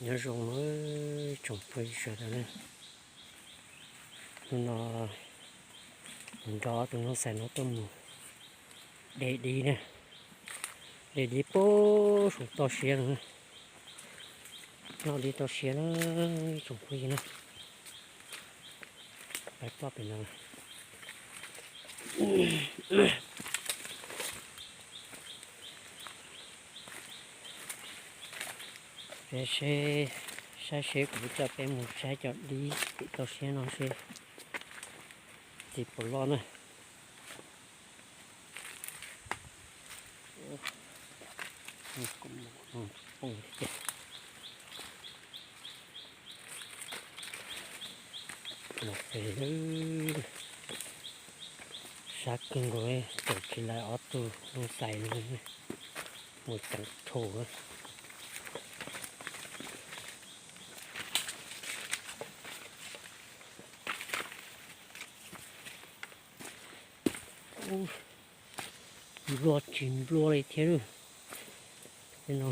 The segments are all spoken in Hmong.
Nyob zoo na tsoom phooj ywg sawv daws na, hnub no kuv nrog ob tug Nuj Xais no tuaj mus de dib na, de dib puag saum toj siab no, noj dib toj siab na tsoom phooj ywg na. Peb ploj pem no. Peb seb, saib seb kuv coj peb mus saib cov dib tim toj siab no seb tsis puas loj na. Los pem, sab kawg nkaus, caum tsis lais ob tug Nuj Xais no, mus ceev tshuaj. Nplua tsis nplua li thiab lawm. Tej no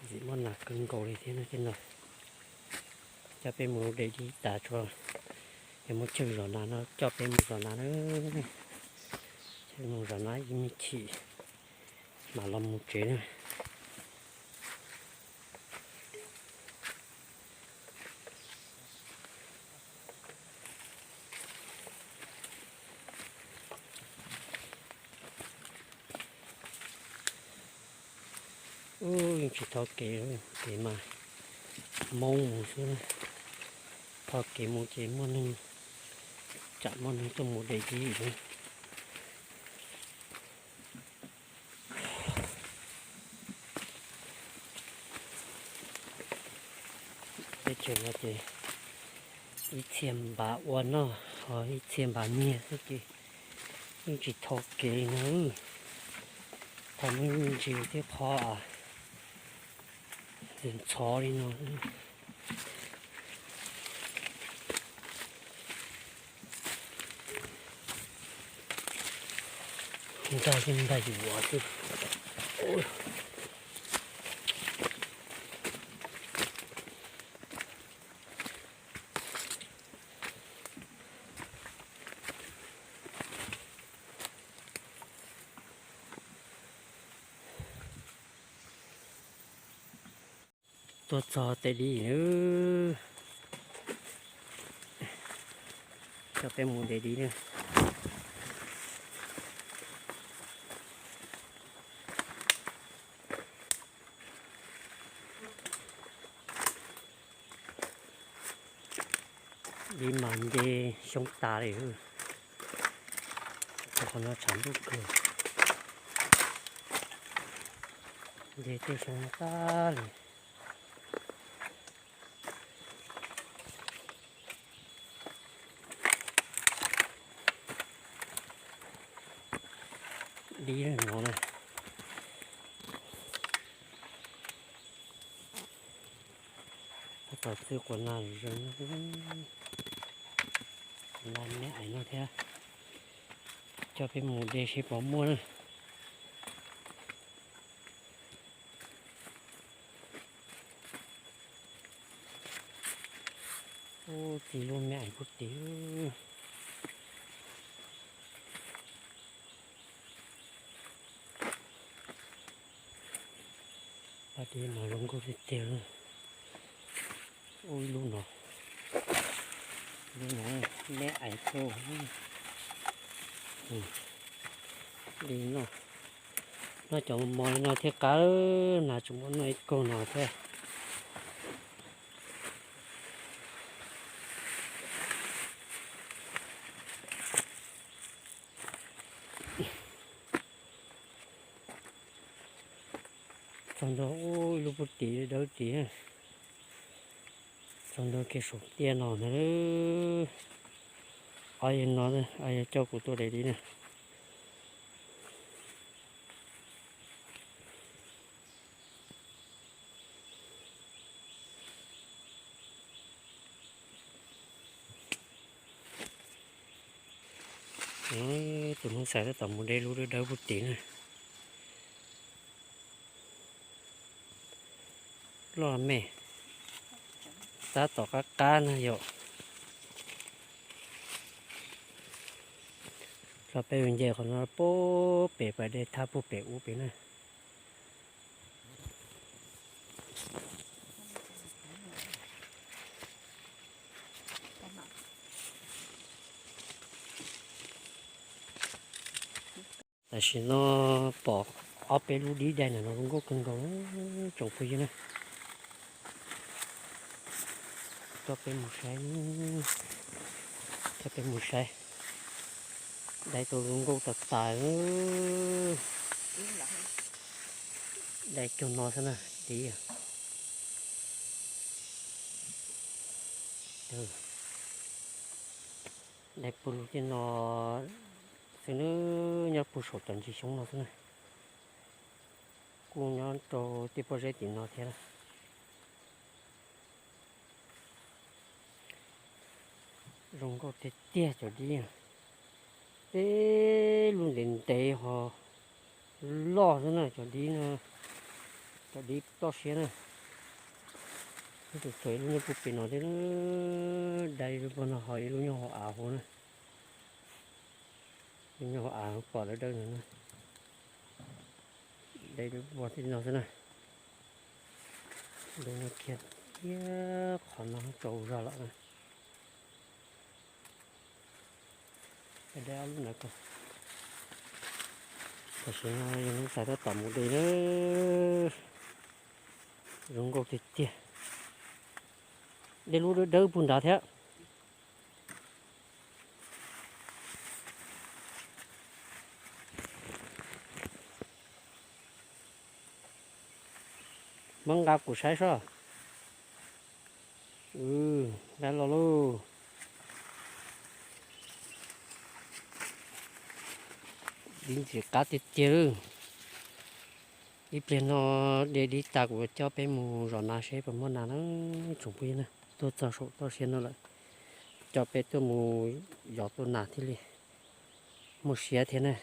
ntxim muaj nas kawg nkaus li thiab no tej no. Coj peb mus de dib tas tso, yog muaj chaw zom nas no coj peb mus zom nas na. Coj mus zom nas ib me chim mam los mus tsev na. Ub, yeej tsis tho kev, kev mas Hmoob mus xwb. Tho kev mus ces muaj neeg, tsam muaj neeg tuaj mus de dib xwb. Teb chaws no ces ib txhia npam ua noj, ho ib txhia npam nyiag xwb ces yeej tsis tho kev li no. Tho me ntsis thiab qhov ntxhov li no. Ntag yeej ntag yuav xwb. Tuaj txog tej dib, coj peb mus de dib na. Dib mas nce xyoob tas li. Qhov no tshav ntuj kawg, nce tej xyoob tag li. Dib no na. Tab tom txwb quas nag zeeg, quas nag me ais no thiab. Coj peb mus de seb puas muaj na. Ub, txiv lub me ais puag tim. Paj dib mas zoo nkauj tiag tiag. Ub, ib lub no, lub no me ais kawg. Li no, noj cov mos mos li no thiaj qab, nas tsis muaj noj ib kaug no thiab. Txog ntua ub, ib lub puag tim dawb tid. Txog ntua kiag saum tiaj no ntag. Ob yawg no, ob yawg coj kuv tuaj de dib na. Tus no Xav tab tom mus de lub dawb dawb puag tim na. Loj me, tab tom qab qab na yom. Tso peb mus nce qhov no puag pem, pas dej thab puag pem ub pem na. Tam sim no pom ob peb lub dib dai ntawm no zoo nkauj kawg nkaus tsoom phooj ywg na. Coj peb mus saib, coj peb mus saib. Dai tau zoo nkauj tas tas. Dai cog no xwb na, dib. Dai puag lub tej no xwb na, nyob puag saum cov ntsis xyoob no xwb na. Kuj nyob rau tej pob zeb tim no thiab. Zoo nkauj tiag tiag cov dib. Tej lub ntev ntev ho loj xwb na cov dib no. Cov dib toj siab na. Tus txawm ib lub nyob puag pem no thiab, dai lub puag no ho ib lub nyob hauv av hauv na. Lub nyob hauv av pom dawb dawb no na. Dai lub puag tim no xwb na. Lub no kiag thiab qhov no tsaus zog lawm na. Dai ob lub ntawd ko. Tam sim no yog hnub xav tab tom mus de na. Zoo nkauj tiag tiag. De lub dawb dawb puag nrad thiab. Muab nqa kuv saib soj. Nqa los lauj. Dib ntxim qab tiag tiag lawm. Ib pliag no de dib tas kuv coj peb mus zov nas seb puas muaj nas na tsoom phooj ywg na. Tuaj txog saum toj siab no lawm, coj peb tuaj mus zov tua nas thiaj li muaj siab thiab na.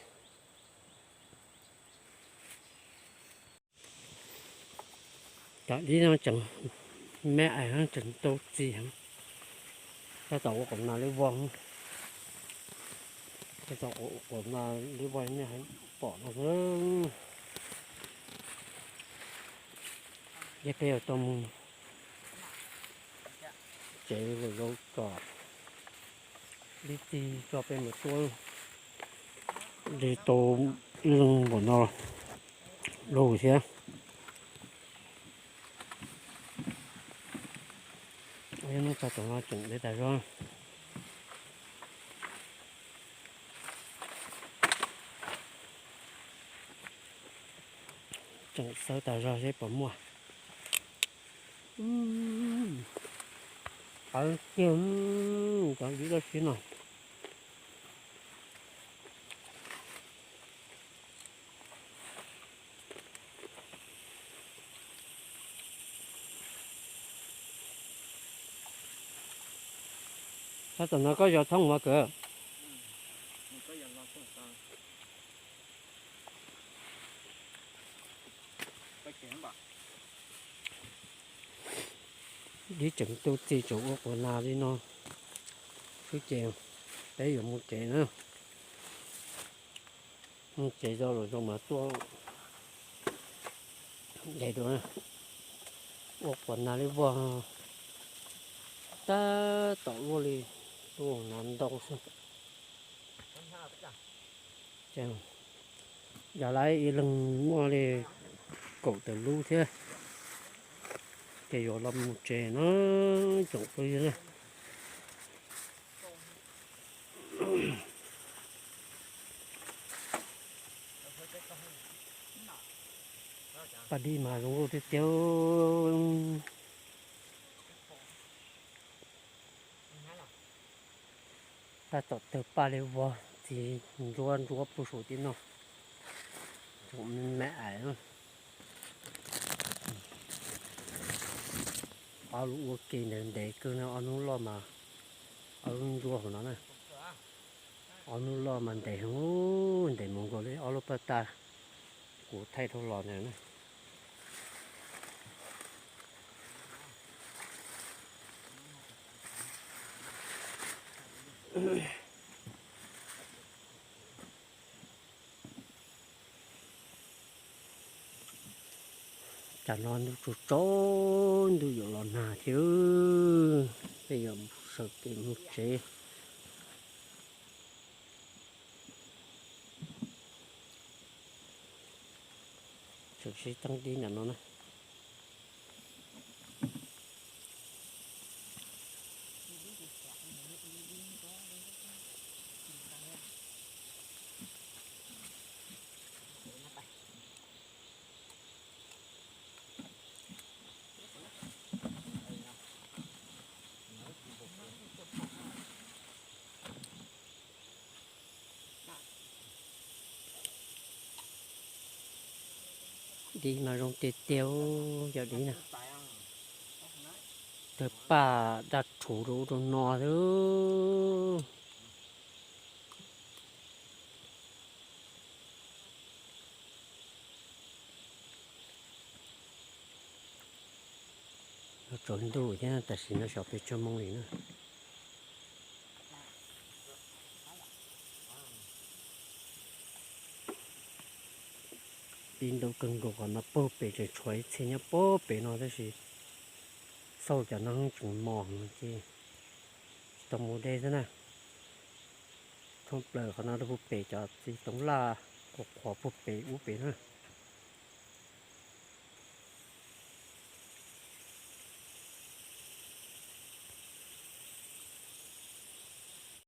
Cov dib no tseem me ais, tseem tau txi heev. Tab tom ua quav nas lub voj, tab tom ua quav nas lub voj nej pom no xwb. Yog peb yuav tau mus tsev lawm, zoo kom dib txi tso peb mus tuaj de tau ib leeg npaum no lauj thiab. Hnub tag tom no tseem de tas zog, tseem xawb tas zog seb puas muaj. Qawv kiag cov dib loj siab no. Tab tom no koj yog thoob mov kawg. Dib tseem tu txi tseem ua quav nas li no xwb ces peb yuav mus tsev na. Mus tsev zoo los zoo mas tuaj de dua, ua quav nas li vog, tab tom luaj li, luaj nas ntau xwb. Yog lawv ib leeg muaj li kaum tawm lub thiab, ces yuav los mus tsev na tsoom phooj ywg na. Paj dib mas zoo nkauj tiag tiag. Tab tom tawg paj li vog, txiv ntsuab ntsuab puag saum tim no, tseem me me ais. Ob lub ua ke ntev ntev kawg no, ob hnub loj mas ob lub ntsuab hauv no na. Ob hnub loj mas ntev heev, ntev mus nkaus li ob lub paj tag kuv thaij dhau los ntawd na. Cas no ntuj tsaus tsaus ntuj yuav los nag thiab, peb yuav sawv kev mus tsev. Tseem sib teeb dib ntawm no na. Dib mas zoo tiag tiag, yog dib na. Tawg paj daj rhuv rau ub rau no xwb. Tsaus ntuj thiab tam sim no xyov pes tsawg moo li na. Dib ntau kawg nkaus, qhov no puag pem tseem tshuav ib txhia nyob puag pem no tab sis xauj cov no tseem mos ces tsis tau mus de xwb na. Thoob plaws qhov no rau puag pem cov txiv toov laj qhuav qhuav puag pem ub pem na.